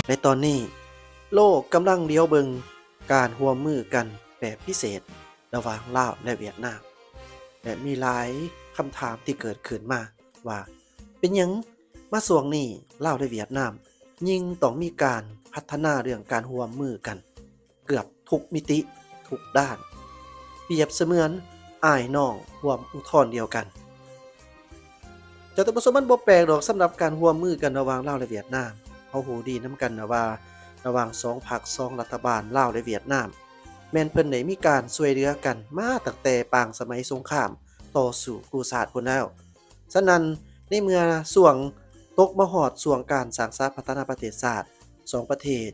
ແລະຕອນນີ້ໂລກກຳລັງຫຼຽວເບິ່ງການຮ່ວມມືກັນແບບພິເສດລະຫວ່າງລາວ ແລະຫວຽດນາມ ແລະມີຫຼາຍຄຳຖາມທີ່ເກີດຂຶ້ນມາວ່າ ເປັນຫຍັງມາຊ່ວງນີ້ລາວ ແລະຫວຽດນາມຍິ່ງຕ້ອງມີການພັດທະນາເລື່ອງການຮ່ວມມືກັນ ເກືອບທຸກມິຕິ, ທຸກດ້ານ, ປຽບສະເໝືອນອ້າຍນ້ອງຮ່ວມອຸທອນດຽວກັນ. ເຈົ້າທ່ານຜູ້ຊົມ, ມັນບໍ່ແປກດອກສຳລັບການຮ່ວມມືກັນລະຫວ່າງລາວ ແລະຫວຽດນາມ. ເຮົາຮູ້ດີນຳກັນນະວ່າ ລະຫວ່າງສອງພັກສອງລັດຖະບານລາວ ແລະຫວຽດນາມ ແມ່ນເພິ່ນໄດ້ມີການຊ່ວຍເຫຼືອກັນມາຕັ້ງແຕ່ປາງສະໄໝສົງຄາມຕໍ່ສູ້ກູ້ຊາດພຸ້ນແລ້ວ. ສະນັ້ນ ໃນເມື່ອຊ່ວງຕົກມາຮອດຊ່ວງການສ້າງສາພັດທະນາປະເທດຊາດ, ສອງປະເທດ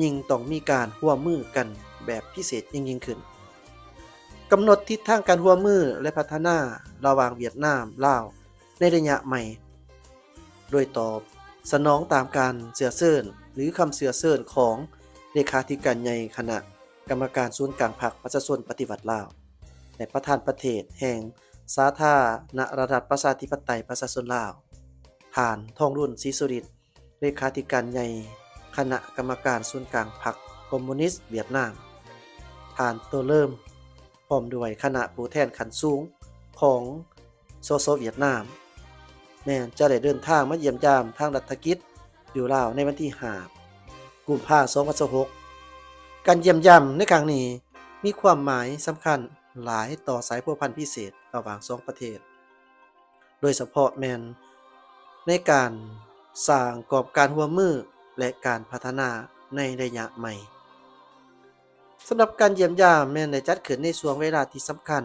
ຍິ່ງຕ້ອງມີການຮ່ວມມືກັນແບບພິເສດຍິ່ງໆຂຶ້ນ. ກຳນົດທິດທາງການຮ່ວມມື ແລະ ພັດທະນາລະຫວ່າງຫວຽດນາມ-ລາວໃນໄລຍະໃໝ່ ໂດຍຕອບສະໜອງຕາມການເຊື້ອເຊີນ ຫຼື ຄຳເຊື້ອເຊີນຂອງເລຂາທິການໃຫຍ່ຄະນະກຳມະການສູນກາງພັກປະຊາຊົນປະຕິວັດລາວ ແລະ ປະທານປະເທດແຫ່ງສາທາລະນະລັດປະຊາທິປະໄຕປະຊາຊົນລາວ, ທ່ານ ທອງລຸນ ສີສຸລິດ ເລຂາທິການໃຫຍ່ຄະນະກຳມະການສູນກາງພັກຄອມມູນິດຫວຽດນາມ, ທ່ານ ໂຕເລີມ ພ້ອມດ້ວຍຄະນະຜູ້ແທນຂັ້ນສູງຂອງ ສສ ຫວຽດນາມ ແມ່ນຈະໄດ້ເດີນທາງມາຢ້ຽມຢາມທາງລັດຖະກິດຢູ່ລາວໃນວັນທີຫ້າ ກຸມພາ ສອງພັນຊາວຫົກ. ການຢ້ຽມຢາມໃນຄັ້ງນີ້ມີຄວາມໝາຍສຳຄັນຫຼາຍຕໍ່ສາຍພົວພັນພິເສດລະຫວ່າງສອງປະເທດ, ໂດຍສະເພາະແມ່ນໃນການສ້າງກອບການຮ່ວມມື ແລະ ການພັດທະນາໃນໄລຍະໃໝ່. ສຳລັບການຢ້ຽມຢາມແມ່ນໄດ້ຈັດຂຶ້ນໃນຊ່ວງເວລາທີ່ສຳຄັນ,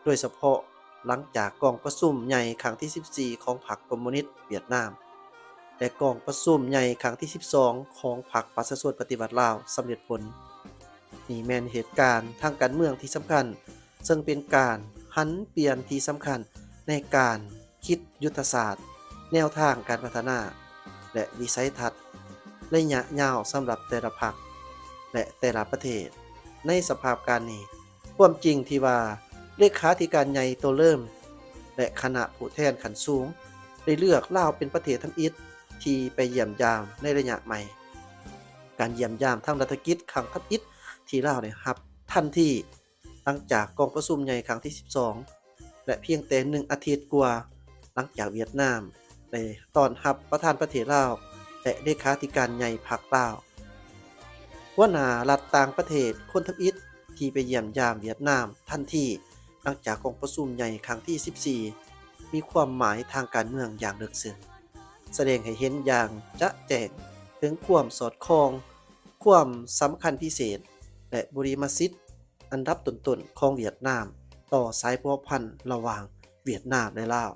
ໂດຍສະເພາະຫຼັງຈາກກອງປະຊຸມໃຫຍ່ຄັ້ງທີສິບສີ່ຂອງພັກຄອມມູນິດຫວຽດນາມ ແລະ ກອງປະຊຸມໃຫຍ່ຄັ້ງທີສິບສອງຂອງພັກປະຊາຊົນປະຕິວັດລາວສຳເລັດຜົນ. ນີ້ແມ່ນເຫດການທາງການເມືອງທີ່ສຳຄັນ ເຊິ່ງເປັນການຫັນປ່ຽນທີ່ສຳຄັນໃນການຄິດຍຸດທະສາດ, ແນວທາງການພັດທະນາ ແລະ ວິໄສທັດໄລຍະຍາວສຳລັບແຕ່ລະພັກ ແລະ ແຕ່ລະປະເທດ. ໃນສະພາບການນີ້, ຄວາມຈິງທີ່ວ່າເລຂາທິການໃຫຍ່ ໂຕເລີມ ແລະ ຄະນະຜູ້ແທນຂັ້ນສູງ ໄດ້ເລືອກລາວເປັນປະເທດທຳອິດທີ່ໄປຢ້ຽມຢາມໃນໄລຍະໃໝ່. ການຢ້ຽມຢາມທາງລັດຖະກິດຄັ້ງທຳອິດທີ່ລາວໄດ້ຮັບທັນທີ ຫຼັງຈາກກອງປະຊຸມໃຫຍ່ຄັ້ງທີສິບສອງ ແລະ ພຽງແຕ່ໜຶ່ງອາທິດກວ່າຫຼັງຈາກຫວຽດນາມໄດ້ຕ້ອນຮັບປະທານປະເທດລາວ ແລະ ເລຂາທິການໃຫຍ່ພັກລາວ. ຫົວໜ້າລັດຕ່າງປະເທດຄົນທຳອິດທີ່ໄປຢ້ຽມຢາມຫວຽດນາມທັນທີຫຼັງຈາກກອງປະຊຸມໃຫຍ່ຄັ້ງທີສິບສີ່ ມີຄວາມໝາຍທາງການເມືອງຢ່າງເລິກເຊິ່ງ, ສະແດງໃຫ້ເຫັນຢ່າງຈະແຈ້ງເຖິງຄວາມສອດຄ່ອງ, ຄວາມສຳຄັນພິເສດ ແລະ ບຸລິມະສິດ ອັນດັບຕົ້ນໆຂອງຫວຽດນາມຕໍ່ສາຍພົວພັນລະຫວ່າງຫວຽດນາມ ແລະ ລາວ.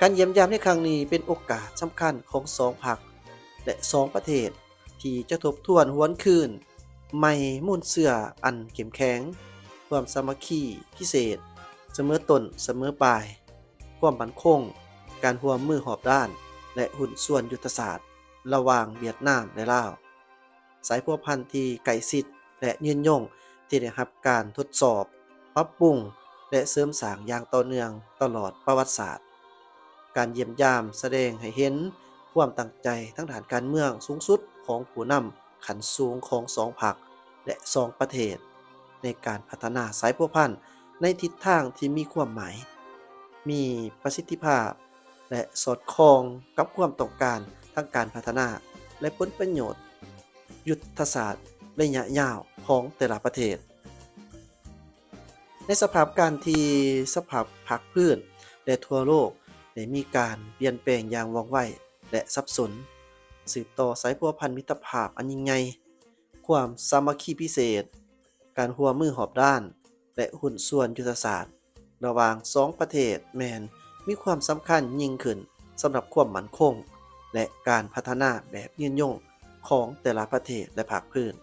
ການຢ້ຽມຢາມໃນຄັ້ງນີ້ເປັນໂອກາດສຳຄັນຂອງສອງພັກ ແລະ ສອງປະເທດ ທີ່ຈະທົບທວນຫວນຄືນໃໝ່ມູນເຊື້ອອັນເຂັ້ມແຂງ, ຄວາມສາມັກຄີພິເສດ, ສະເໝີຕົ້ນສະເໝີປາຍ, ຄວາມໝັ້ນຄົງ, ການຮ່ວມມືຮອບດ້ານ ແລະ ຫຸ້ນສ່ວນຍຸດທະສາດລະຫວ່າງຫວຽດນາມ ແລະ ລາວ. ສາຍພົວພັນທີ່ໃກ້ຊິດ ແລະ ຍືນຍົງ ທີ່ໄດ້ຮັບການທົດສອບ, ປັບປຸງ ແລະ ເສີມສ້າງຢ່າງຕໍ່ເນື່ອງຕະຫຼອດປະຫວັດສາດ. ການຢ້ຽມຢາມສະແດງໃຫ້ເຫັນຄວາມຕັ້ງໃຈທາງດ້ານການເມືອງສູງສຸດຂອງຜູ້ນຳຂັ້ນສູງຂອງສອງພັກ ແລະ ສອງປະເທດ ໃນການພັດທະນາສາຍພົວພັນໃນທິດທາງທີ່ມີຄວາມໝາຍ, ມີປະສິດທິພາບ ແລະ ສອດຄ່ອງກັບຄວາມຕ້ອງການທາງການພັດທະນາ ແລະ ຜົນປະໂຫຍດ ຍຸດທະສາດໄລຍະຍາວຂອງແຕ່ລະປະເທດ. ໃນສະພາບການທີ່ສະພາບພາກພື້ນ ແລະ ທົ່ວໂລກໄດ້ມີການປ່ຽນແປງຢ່າງວ່ອງໄວ ແລະ ສັບສົນ, ສືບຕໍ່ສາຍພົວພັນມິດຕະພາບອັນຍິ່ງໃຫຍ່, ຄວາມສາມັກຄີພິເສດ, ການຮ່ວມມືຮອບດ້ານ ແລະ ຫຸ້ນສ່ວນຍຸດທະສາດ ລະຫວ່າງສອງປະເທດແມ່ນມີຄວາມສຳຄັນຍິ່ງຂຶ້ນສຳລັບຄວາມໝັ້ນຄົງ ແລະ ການພັດທະນາແບບຍືນຍົງຂອງແຕ່ລະປະເທດ ແລະ ພາກພື້ນ.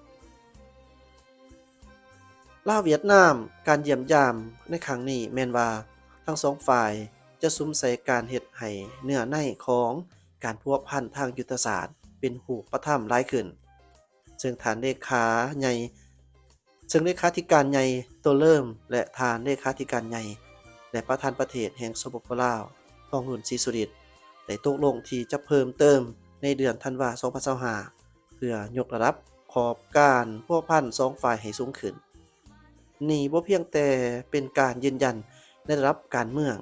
ລາວ-ຫວຽດນາມ, ການຢ້ຽມຢາມໃນຄັ້ງນີ້ແມ່ນວ່າທັງສອງຝ່າຍຈະສຸມໃສ່ການເຮັດໃຫ້ເນື້ອໃນຂອງການພົວພັນທາງຍຸດທະສາດເປັນຮູບປະທຳຫຼາຍຂຶ້ນ. ເຊິ່ງທ່ານເລຂາໃຫຍ່, ເຊິ່ງເລຂາທິການໃຫຍ່ ໂຕເລີມ ແລະ ທ່ານເລຂາທິການໃຫຍ່ ແລະ ປະທານປະເທດແຫ່ງ ສປປ ລາວ ທອງລຸນ ສີສຸລິດ ໄດ້ຕົກລົງທີ່ຈະເພີ່ມເຕີມ ໃນເດືອນທັນວາ ສອງພັນຊາວຫ້າ ເພື່ອຍົກລະດັບຂອບການພົວພັນສອງຝ່າຍໃຫ້ສູງຂຶ້ນ. ນີ້ບໍ່ພຽງແຕ່ເປັນການຢືນຢັນໃນລະດັບການເມືອງ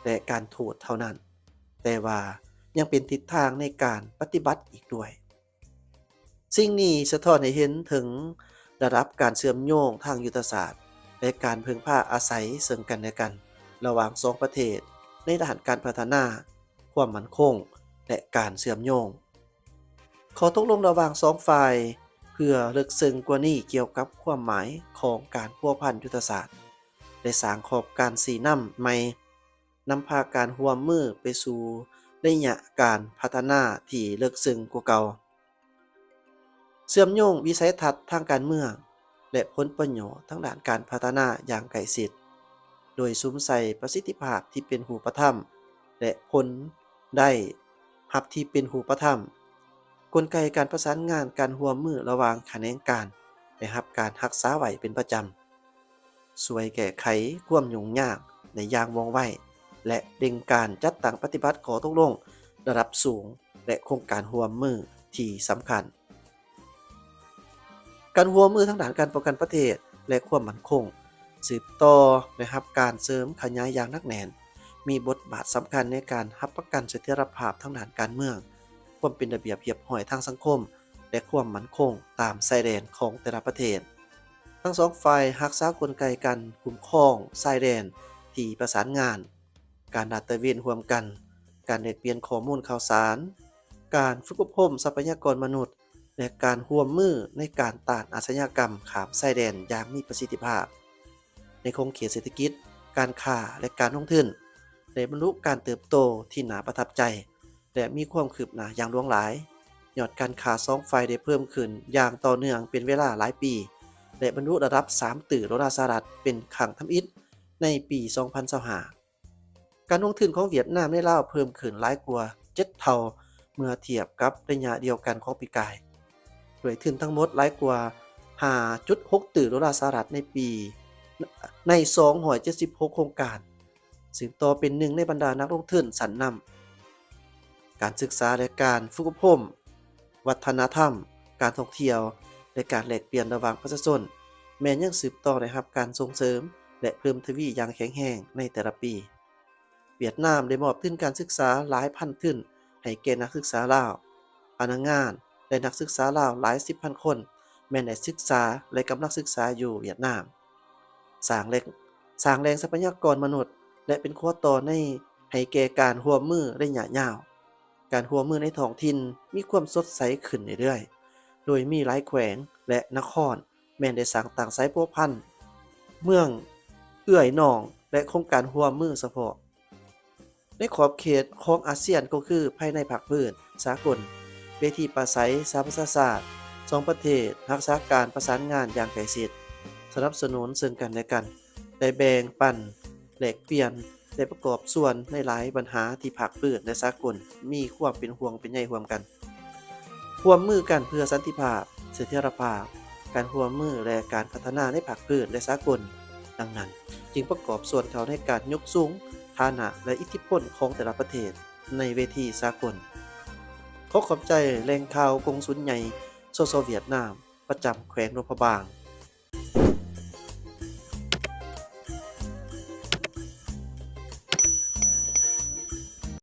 ແລະ ການທູດເທົ່ານັ້ນ, ແຕ່ວ່າຍັງເປັນທິດທາງໃນການປະຕິບັດອີກດ້ວຍ. ສິ່ງນີ້ສະທ້ອນໃຫ້ເຫັນເຖິງລະດັບການເຊື່ອມໂຍງທາງຍຸດທະສາດ ແລະ ການເພິ່ງພາອາໄສເຊິ່ງກັນແລະກັນ ລະຫວ່າງສອງປະເທດ ໃນດ້ານການພັດທະນາ, ຄວາມໝັ້ນຄົງ ແລະ ການເຊື່ອມໂຍງ. ຂໍ້ຕົກລົງລະຫວ່າງສອງຝ່າຍ ເພື່ອເລິກເຊິ່ງກວ່ານີ້ກ່ຽວກັບຄວາມໝາຍຂອງການພົວພັນຍຸດທະສາດ ໄດ້ສ້າງຂອບການຊີ້ນຳໃໝ່, ນຳພາການຮ່ວມມືໄປສູ່ໄລຍະການພັດທະນາທີ່ເລິກເຊິ່ງກວ່າເກົ່າ, ເຊື່ອມໂຍງວິໄສທັດທາງການເມືອງ ແລະ ຜົນປະໂຫຍດທາງດ້ານການພັດທະນາຢ່າງໃກ້ຊິດ, ໂດຍສຸມໃສ່ປະສິດທິພາບທີ່ເປັນຮູບປະທຳ ແລະ ຜົນໄດ້ຮັບທີ່ເປັນຮູບປະທຳ. ກົນໄກການປະສານງານການຮ່ວມມືລະຫວ່າງຂະແໜງການໄດ້ຮັບການຮັກສາໄວ້ເປັນປະຈຳ, ຊ່ວຍແກ້ໄຂຄວາມຫຍຸ້ງຍາກໄດ້ຢ່າງວ່ອງໄວ ແລະ ເລັ່ງການຈັດຕັ້ງປະຕິບັດຂໍ້ຕົກລົງລະດັບສູງ ແລະ ໂຄງການຮ່ວມມືທີ່ສຳຄັນ. ການຮ່ວມມືທາງດ້ານການປ້ອງກັນປະເທດ ແລະ ຄວາມໝັ້ນຄົງ ສືບຕໍ່ໄດ້ຮັບການເສີມຂະຫຍາຍຢ່າງໜັກແໜ້ນ, ມີບົດບາດສຳຄັນໃນການຮັບປະກັນສະຖຽນລະພາບທາງດ້ານການເມືອງ, ຄວາມເປັນລະບຽບຮຽບຮ້ອຍທາງສັງຄົມ ແລະ ຄວາມໝັ້ນຄົງຕາມຊາຍແດນຂອງແຕ່ລະປະເທດ. ທັງສອງຝ່າຍຮັກສາກົນໄກການຄຸ້ມຄອງຊາຍແດນທີ່ປະສານງານ, ການລາດຕະເວນຮ່ວມກັນ, ການແລກປ່ຽນຂໍ້ມູນຂ່າວສານ, ການຝຶກອົບຮົມຊັບພະຍາກອນມະນຸດ ແລະ ການຮ່ວມມືໃນການຕ້ານອາຊະຍາກຳຂ້າມຊາຍແດນຢ່າງມີປະສິດທິພາບ. ໃນຂົງເຂດເສດຖະກິດ, ການຄ້າ ແລະ ການລົງທຶນ ໄດ້ບັນລຸການເຕີບໂຕທີ່ໜ້າປະທັບໃຈ ແລະ ມີຄວາມຄືບໜ້າຢ່າງຫຼວງຫຼາຍ, ຍອດການຄ້າສອງຝ່າຍໄດ້ເພີ່ມຂຶ້ນຢ່າງຕໍ່ເນື່ອງເປັນເວລາຫຼາຍປີ ແລະ ບັນລຸລະດັບສາມຕື້ໂດລາສະຫະລັດເປັນຄັ້ງທຳອິດໃນປີສອງພັນຊາວຫ້າ. ການລົງທຶນຂອງຫວຽດນາມໃນລາວເພີ່ມຂຶ້ນຫຼາຍກວ່າເຈັດເທົ່າເມື່ອທຽບກັບໄລຍະດຽວກັນຂອງປີກາຍ, ດ້ວຍທຶນທັງໝົດຫຼາຍກວ່າຫ້າຈຸດຫົກຕື້ໂດລາສະຫະລັດໃນປີ, ໃນສອງຮ້ອຍເຈັດສິບຫົກໂຄງການ, ສືບຕໍ່ເປັນໜຶ່ງໃນບັນດານັກລົງທຶນຊັ້ນນຳ. ການສຶກສາ ແລະ ການຝຶກອົບຮົມ, ວັດທະນະທຳ, ການທ່ອງທ່ຽວ ແລະ ການແລກປ່ຽນລະຫວ່າງປະຊາຊົນ ແມ່ນຍັງສືບຕໍ່ໄດ້ຮັບການສົ່ງເສີມ ແລະ ເພີ່ມທະວີຢ່າງແຂງແຮງໃນແຕ່ລະປີ. ຫວຽດນາມໄດ້ມອບທຶນການສຶກສາຫຼາຍພັນທຶນໃຫ້ແກ່ນັກສຶກສາລາວ, ພະນັກງານ ແລະ ນັກສຶກສາລາວຫຼາຍສິບພັນຄົນ ແມ່ນໄດ້ສຶກສາ ແລະ ກຳລັງສຶກສາຢູ່ຫວຽດນາມ. ສ້າງແຫຼ່ງ, ສ້າງແຫຼ່ງຊັບພະຍາກອນມະນຸດ ແລະ ເປັນຂົວຕໍ່ໃນ, ໃຫ້ແກ່ການຮ່ວມມືໄລຍະຍາວ. ການຮ່ວມມືໃນທ້ອງຖິ່ນມີຄວາມສົດໃສຂຶ້ນເລື້ອຍໆ, ໂດຍມີຫຼາຍແຂວງ ແລະ ນະຄອນ ແມ່ນໄດ້ສ້າງຕັ້ງສາຍພົວພັນເມືອງເອື້ອຍນ້ອງ ແລະ ໂຄງການຮ່ວມມືສະເພາະ ໃນຂອບເຂດຂອງອາຊຽນ ກໍຄືພາຍໃນພາກພື້ນສາກົນ, ເວທີປາໄສສະຫະປະຊາຊາດ, ສອງປະເທດຮັກສາການປະສານງານຢ່າງໃກ້ຊິດ, ສະໜັບສະໜູນເຊິ່ງກັນແລະກັນ, ໄດ້ແບ່ງປັນ, ແລກປ່ຽນ ແລະ ປະກອບສ່ວນໃນຫຼາຍບັນຫາທີ່ພາກພື້ນ ແລະ ສາກົນມີຄວາມເປັນຫ່ວງເປັນໃຍຮ່ວມກັນ. ຮ່ວມມືກັນເພື່ອສັນຕິພາບ, ສະຖຽນລະພາບ, ການຮ່ວມມື ແລະ ການພັດທະນາໃນພາກພື້ນ ແລະ ສາກົນ. ດັ່ງນັ້ນ, ຈຶ່ງປະກອບສ່ວນເຂົ້າໃນການຍົກສູງຖານະ ແລະ ອິດທິພົນຂອງແຕ່ລະປະເທດໃນເວທີສາກົນ. ຂໍຂອບໃຈແຫຼ່ງຂ່າວກົງສຸນໃຫຍ່ ສສ ຫວຽດນາມ ປະຈຳແຂວງຫຼວງພະບາງ